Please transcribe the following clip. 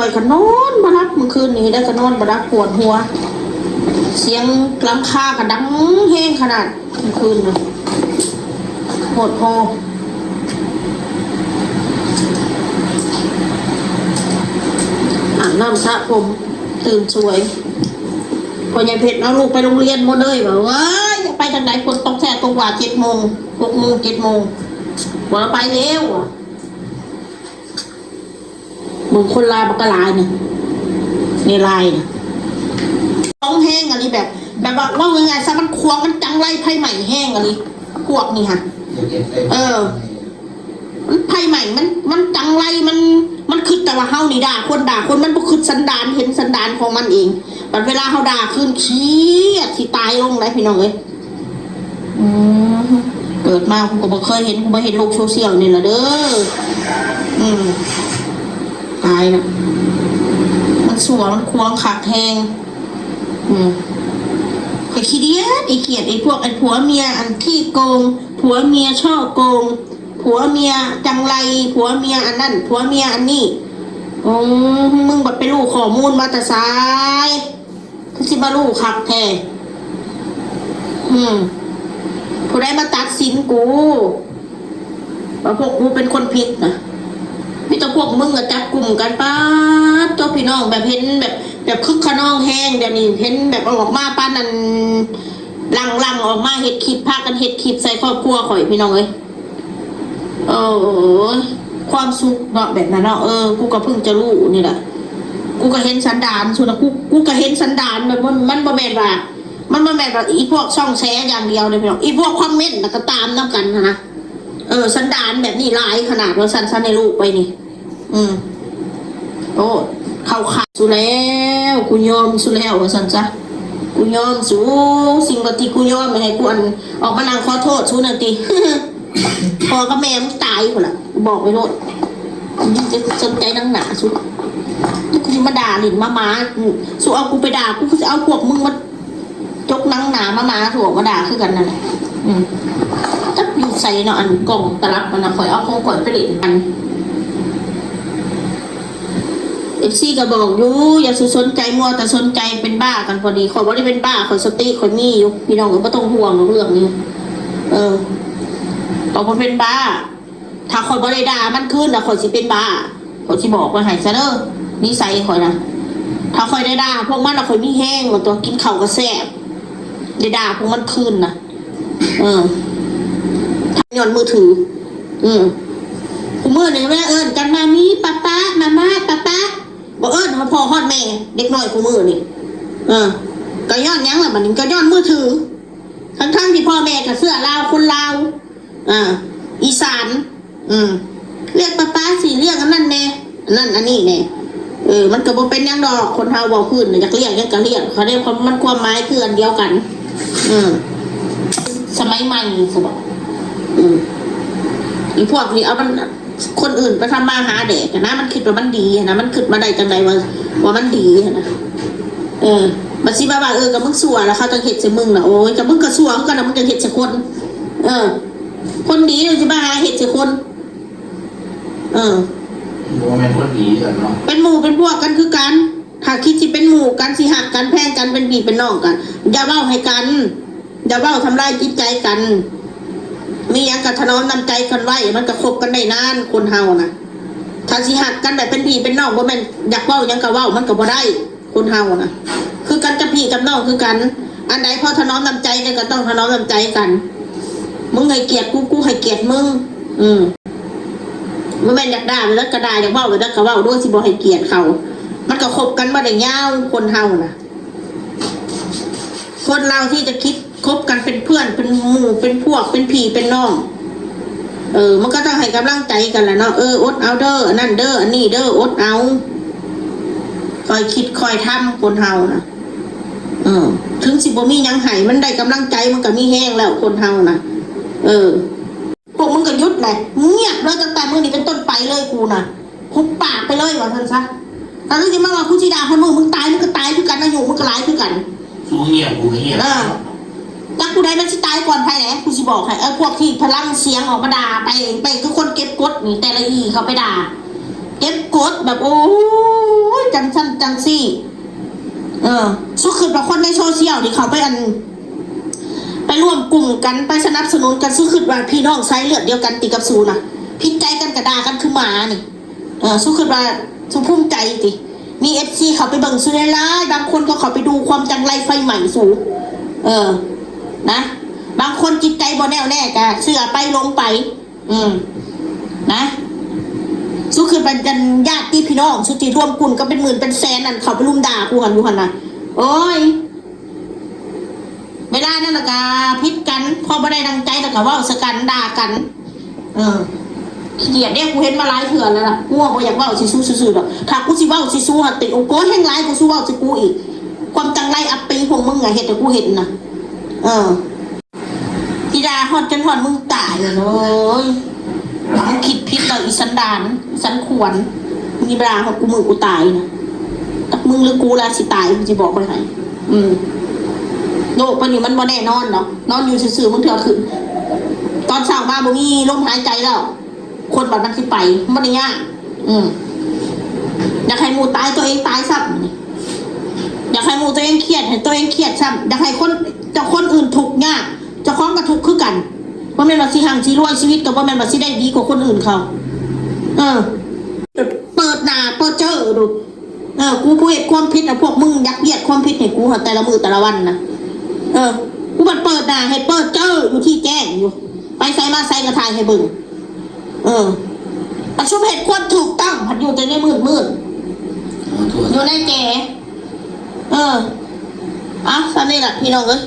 ຂ້ອຍກໍນອນບໍ່ຫຼັບມື້ຄືນນີ້ ໄດ້ກໍນອນບໍ່ຫຼັບ ປວດຫົວ ສຽງຫຼັງຄາກໍດັງແຮງຂະໜາດ ຄືນນະ ໂພດໂພ ອາບນ້ຳສະຜົມ ຕື່ນສວຍ ພໍ່ໃຫຍ່ເພັດເອົາລູກໄປໂຮງຮຽນໝົດເລີຍ ວ່າ ເອີຍ ຢາກໄປທາງໃດ ຝົນຕົກແທ້ຕົກວ່າ ເຈັດໂມງ ຫົກໂມງ ເຈັດໂມງ ບໍ່ໄດ້ໄປແລ້ວ ເບິ່ງຄົນລາວມັນກໍຫຼາຍນີ້ ໃນລາຍນີ້ ຂວາງແຮງອີ່ຫຼີ ແບບ ແບບວ່າ ເວົ້າງ່າຍໆຊະ ມັນຂວາງ ມັນຈັງໄລໄຟໄໝ້ແຮງອີ່ຫຼີ ພວກນີ້ຫະ ເອີ ມັນໄຟໄໝ້ ມັນ ມັນຈັງໄລ ມັນ ມັນຄິດແຕ່ວ່າເຮົານີ້ດ່າຄົນ ດ່າຄົນ ມັນບໍ່ຄິດສັນດານ ເຫັນສັນດານຂອງມັນເອງ ບັດເວລາເຮົາດ່າຄືນ ຄຽດຊິຕາຍລົງໄດ໋ ພີ່ນ້ອງເອີຍ. ອືມ ເກີດມາກູກໍບໍ່ເຄີຍເຫັນ ກູມາເຫັນໂລກໂຊຊຽວນີ້ລະເດີ. ອືມ ຕາຍລະ ມັນຊົ່ວ ມັນຂວາງຄັກແຮງ. ອືມ ຂ້ອຍຂີ້ດຽດ ອີກຽດ ອີພວກ ໄອ້ຜົວເມຍອັນຂີ້ໂກງ ຜົວເມຍສໍ້ໂກງ ຜົວເມຍຈັງໄລ ຜົວເມຍອັນນັ້ນ ຜົວເມຍອັນນີ້. ອືມ ມຶງບັດໄປຮູ້ຂໍ້ມູນມາແຕ່ໃສ? ຄືຊິມາຮູ້ຄັກແທ້. ອືມ ຜູ້ໃດມາຕັດສິນກູ ວ່າພວກກູເປັນຄົນຜິດນະ? ມີແຕ່ພວກມຶງລະຈັບກຸມກັນ. ປາດໂທ້ ພີ່ນ້ອງ ແບບເຫັນແບບ ແບບຄຶກຂະນອງແຮງ ດຽວນີ້ເຫັນແບບອອກມາປານນັ້ນ ຫຼັ່ງໆອອກມາເຮັດຄລິບ ພາກັນເຮັດຄລິບໃສ່ຄອບຄົວຂ້ອຍ ພີ່ນ້ອງເອີຍ. ໂອ້ຍ ຄວາມສຸກເນາະ ແບບນັ້ນເນາະ. ເອີ ກູກໍເພິ່ງຈະຮູ້ນີ້ລະ ກູກໍເຫັນສັນດານສຸນນະ ກູ ກູກໍເຫັນສັນດານ ມັນ ມັນບໍ່ແມ່ນວ່າ ມັນບໍ່ແມ່ນວ່າອີພວກຊ່ອງແຊຢ່າງດຽວເດ້ພີ່ນ້ອງ ອີພວກຄອມເມັນນະກໍຕາມນຳກັນຫັ້ນນະ. ເອີ ສັນດານແບບນີ້ຫຼາຍຂະໜາດວ່າຊັ້ນ ຊັ້ນໃນໂລກໄປນີ້. ອືມ ໂອ້ ເຂົ້າຂາຍສຸແລ້ວ ກູຍອມສຸແລ້ວວ່າຊັ້ນຊະ ກູຍອມສຸ. ສິ່ງທີ່ກູຍອມໃຫ້ກູອັນ ອອກມານັ່ງຂໍໂທດສຸນັ້ນຕິ ພໍ່ກັບແມ່ມຶງຕາຍພຸ້ນລະ ບອກໄວ້ໂລດ. ມຶງຈະສົນໃຈໜັງໜາສຸ ກູຊິມາດ່າຫຼິ້ນມາໝາ ສຸເອົາກູໄປດ່າ ກູຄືຊິເອົາພວກມຶງມາ ຈົກໜັງໜາມາ ໝາໂທມາດ່າຄືກັນນັ້ນແຫຼະ. ອືມ ຈັກຢູ່ໃສເນາະ ອັນກ່ອງຕະລັບຫັ້ນນະ ຂ້ອຍເອົາຂອງຂ້ອຍໄປຫຼິ້ນຫັ້ນ. ເອັຟຊີກໍບອກຢູ່ ຢ່າສູ່ສົນໃຈ ມົວແຕ່ສົນໃຈເປັນບ້າກັນພໍດີ. ຂ້ອຍບໍ່ໄດ້ເປັນບ້າ ຂ້ອຍສະຕິຂ້ອຍມີຢູ່ ພີ່ນ້ອງເອີຍ ບໍ່ຕ້ອງຫ່ວງດອກເລື່ອງນີ້. ເອີ ຂ້ອຍບໍ່ເປັນບ້າ. ຖ້າຂ້ອຍບໍ່ໄດ້ດ່າມັນຄືນນະ ຂ້ອຍຊິເປັນບ້າ. ຂ້ອຍຊິບອກໄວ້ໃຫ້ຊະເດີ ນິໄສຂ້ອຍນະ ຖ້າຂ້ອຍໄດ້ດ່າພວກມັນນະ ຂ້ອຍມີແຮງ ວ່າຕົວະ ກິນເຂົ້າກໍແຊບ ໄດ້ດ່າພວກມັນຄືນນະ. ເອີ ຍ້ອນມືຖື. ອືມ ຄູ່ມື້ນີ້ແມ່ເອີ້ນກັນມາມີ ປ້າປ້າ ມາມ່າ ປ້າປ້າ ບໍ່ເອີ້ນຮອດພໍ່ຮອດແມ່ ເດັກນ້ອຍຄູ່ມື້ນີ້. ເອີ ກໍຍ້ອນຫຍັງລະບັດນີ້ ກໍຍ້ອນມືຖື ທັງໆທີ່ພໍ່ແມ່ກໍເຊື້ອລາວ ຄົນລາວ ອ່າ ອີສານ ອືມ ລຽກປ້າປ້າຊິ ລຽກອັນນັ້ນແດ່ ອັນນັ້ນອັນນີ້ແດ່. ເອີ ມັນກໍບໍ່ເປັນຫຍັງດອກ ຄົນເຮົາເວົ້າພື້ນນະ ຢາກລຽກຫຍັງກໍລຽກ ເຂົາໄດ້ຄວາມ ມັນຄວາມໝາຍຄືອັນດຽວກັນ. ອືມ ສະໄໝໃໝ່ຊິບອກ. ອືມ ອີພວກນີ້ເອົາມັນ ຄົນອື່ນໄປທຳມາຫາແດກນະ ມັນຄິດວ່າມັນດີນະ ມັນຄິດມາໄດ້ຈັ່ງໃດວ່າ ວ່າມັນດີນະ. ເອີ ບັດຊິມາວ່າ ເອີ ກໍມຶງຊົ່ວລະເຂົາຈັ່ງເຮັດໃສ່ມຶງນະ. ໂອ້ຍ ກໍມຶງກໍຊົ່ວຄືກັນນະ ມຶງຈັ່ງເຮັດໃສ່ຄົນ. ເອີ ຄົນດີຊິມາຫາເຮັດໃສ່ຄົນ. ເອີ ບໍ່ແມ່ນຄົນດີກັນເນາະ ເປັນໝູ່ເປັນພວກກັນຄືກັນ. ຖ້າຄິດຊິເປັນໝູ່ກັນ ຊິຮັກກັນ ແພງກັນ ເປັນພີ່ເປັນນ້ອງກັນ ຢ່າເວົ້າໃຫ້ກັນ ຢ່າເວົ້າທຳລາຍຈິດໃຈກັນ. ມີຫຍັງກໍຖະໜອມນ້ຳໃຈກັນໄວ້ ມັນກໍຄົບກັນໄດ້ນານ ຄົນເຮົານະ. ຖ້າຊິຮັກກັນແບບເປັນພີ່ເປັນນ້ອງ ບໍ່ແມ່ນຢາກເວົ້າຫຍັງກໍເວົ້າ ມັນກໍບໍ່ໄດ້. ຄົນເຮົານະ ຄືກັນກັບພີ່ກັບນ້ອງຄືກັນ ອັນໃດພໍຖະໜອມນ້ຳໃຈກັນກໍຕ້ອງຖະໜອມນ້ຳໃຈກັນ. ມຶງໃຫ້ກຽດກູ ກູໃຫ້ກຽດມຶງ. ອືມ ບໍ່ແມ່ນຢາກດ່າແບບໃດກໍດ່າ ຢາກເວົ້າແບບໃດກໍເວົ້າ ໂດຍທີ່ບໍ່ໃຫ້ກຽດເຂົາ. ມັນກໍຄົບກັນບໍ່ໄດ້ຍາວ ຄົນເຮົານະ. ຄົນເຮົາທີ່ຈະຄິດ ຄົບກັນເປັນເພື່ອນ ເປັນໝູ່ ເປັນພວກ ເປັນພີ່ເປັນນ້ອງ ເອີ ມັນກໍຕ້ອງໃຫ້ກຳລັງໃຈກັນລະເນາະ. ເອີ ອົດເອົາເດີ ອັນນັ້ນເດີ ອັນນີ້ເດີ ອົດເອົາ ຄ່ອຍຄິດຄ່ອຍທຳ ຄົນເຮົານະ. ເອີ ເຖິງຊິບໍ່ມີຫຍັງໃຫ້ ມັນໄດ້ກຳລັງໃຈ ມັນກໍມີແຮງແລ້ວ ຄົນເຮົານະ. ເອີ ພວກມຶງກໍຢຸດແຫຼະ ງຽບເລີຍ ຕັ້ງແຕ່ມື້ນີ້ເປັນຕົ້ນໄປເລີຍ ກູນະ ຫຸບປາກໄປເລີຍ ວ່າຊັ້ນຊະ. ຖ້າມຶງຊິມາວ່າ ກູຊິດ່າຮອດມື້ມຶງຕາຍ ມຶງກໍຕາຍຄືກັນ ອາຍຸມຶງກໍຫຼາຍຄືກັນ. ກູງຽບ ກູກໍງຽບ. ເອີ ຈັກຜູ້ໃດມັນຊິຕາຍກ່ອນໃຜແຫຼະ ກູຊິບອກໃຫ້. ເອີ ພວກທີ່ພະລັງສຽງອອກມາດ່າໄປ ໄປຄືຄົນເກັບກົດນີ້ ແຕ່ລະອີເຂົາໄປດ່າ ເກັບກົດແບບ ໂອ້ຍ ຈັ່ງຊີ້ ເອີ ສຸຄິດວ່າຄົນໃນໂຊຊຽວນີ້ເຂົາໄປອັນ ໄປລວມກຸ່ມກັນ ໄປສະໜັບສະໜູນກັນ ສຸຄິດວ່າພີ່ນ້ອງສາຍເລືອດດຽວກັນຕິກັບສຸນະ? ຜິດໃຈກັນກະດ່າກັນຄືໝານີ້. ເອີ ສຸຄິດວ່າສຸພູມໃຈຕິ? ມີເອັຟຊີເຂົ້າໄປເບິ່ງສຸຫຼາຍໆ ບາງຄົນກໍເຂົ້າໄປດູຄວາມຈັງໄລໄຟໄໝ້ສຸ. ເອີ ນະ ບາງຄົນຈິດໃຈບໍ່ແນ່ວແນ່ກະເຊື່ອໄປ ຫຼົງໄປ. ອືມ ນະ ສຸຄິດວ່າອັນຍາດຕິພີ່ນ້ອງສຸທີ່ລວມກຸ່ມກັນເປັນໝື່ນເປັນແສນນັ້ນ ເຂົ້າໄປລຸມດ່າກູຫັ້ນຢູ່ຫັ້ນນະ. ໂອ້ຍ ເວລານັ້ນລະກະຜິດກັນ ພໍບໍ່ໄດ້ດັ່ງໃຈລະກະເວົ້າໃສ່ກັນ ດ່າກັນ. ເອີ ຂີ້ກຽດເດ້ ກູເຫັນມາຫຼາຍເທື່ອແລ້ວລະ ກູວ່າບໍ່ຢາກເວົ້າໃສ່ສຸຊື່ໆດອກ. ຖ້າກູຊິເວົ້າໃສ່ສຸຫັ້ນຕິ ໂອ້ໂກ ແຮງຫຼາຍກວ່າສຸເວົ້າໃສ່ກູອີກ. ຄວາມຈັງໄລອັບປີພວກມຶງອະ ເຮັດໃຫ້ກູເຫັນນະ. ເອີ ອີ່ດ່າຮອດຈົນຮອດມຶງຕາຍເລີຍ. ມຶງຄິດຜິດແລ້ວອີສັນດານ ອີສັນຂວັນ ມີເວລາຮອດກູມື້ກູຕາຍນະ. ຈັກມຶງຫຼືກູລະຊິຕາຍ ກູຊິບອກໄວ້ໃຫ້. ອືມ ໂລກປານນີ້ມັນບໍ່ແນ່ນອນດອກ. ນອນຢູ່ຊື່ໆ ບາງເທື່ອຂຶ້ນ ຕອນເຊົ້າມາບໍ່ມີລົມຫາຍໃຈແລ້ວ. ຄົນບັດມັນຊິໄປ ມັນບໍ່ໄດ້ຍາກ. ອືມ ຢາກໃຫ້ໝູ່ຕາຍ ຕົວເອງຕາຍຊ້ຳ. ຢາກໃຫ້ໝູ່ຕົວເອງຄຽດ ໃຫ້ຕົວເອງຄຽດຊ້ຳ. ຢາກໃຫ້ຄົນ ເຈົ້າ ຄົນອື່ນທຸກຍາກ ເຈົ້າຂອງກໍທຸກຄືກັນ. ບໍ່ແມ່ນວ່າຊິຮັ່ງຊິລວຍ ຊີວິດກໍບໍ່ແມ່ນວ່າຊິໄດ້ດີກວ່າຄົນອື່ນເຂົາ. ເອີ ເປີດໜ້າເປີດເຈີດູ. ເອີ ກູຜູ້ເຮັດຄວາມຜິດນະ ພວກມຶງຍັດຢຽດຄວາມຜິດໃຫ້ກູຫັ້ນ ແຕ່ລະມື້ແຕ່ລະວັນນະ. ເອີ ກູບັດເປີດໜ້າໃຫ້ເປີດເຈີຢູ່ທີ່ແຈ້ງຢູ່ ໄປໃສມາໃສກໍຖ່າຍໃຫ້ເບິ່ງ. ເອີ ປະຊຸມເຮັດຄວາມຖືກຕ້ອງ ພັດຢູ່ແຕ່ໃນມືດໆ ຢູ່ໃນແຈ. ເອີ ເອົາ ສ່ຳນີ້ລະພີ່ນ້ອງເອີຍ.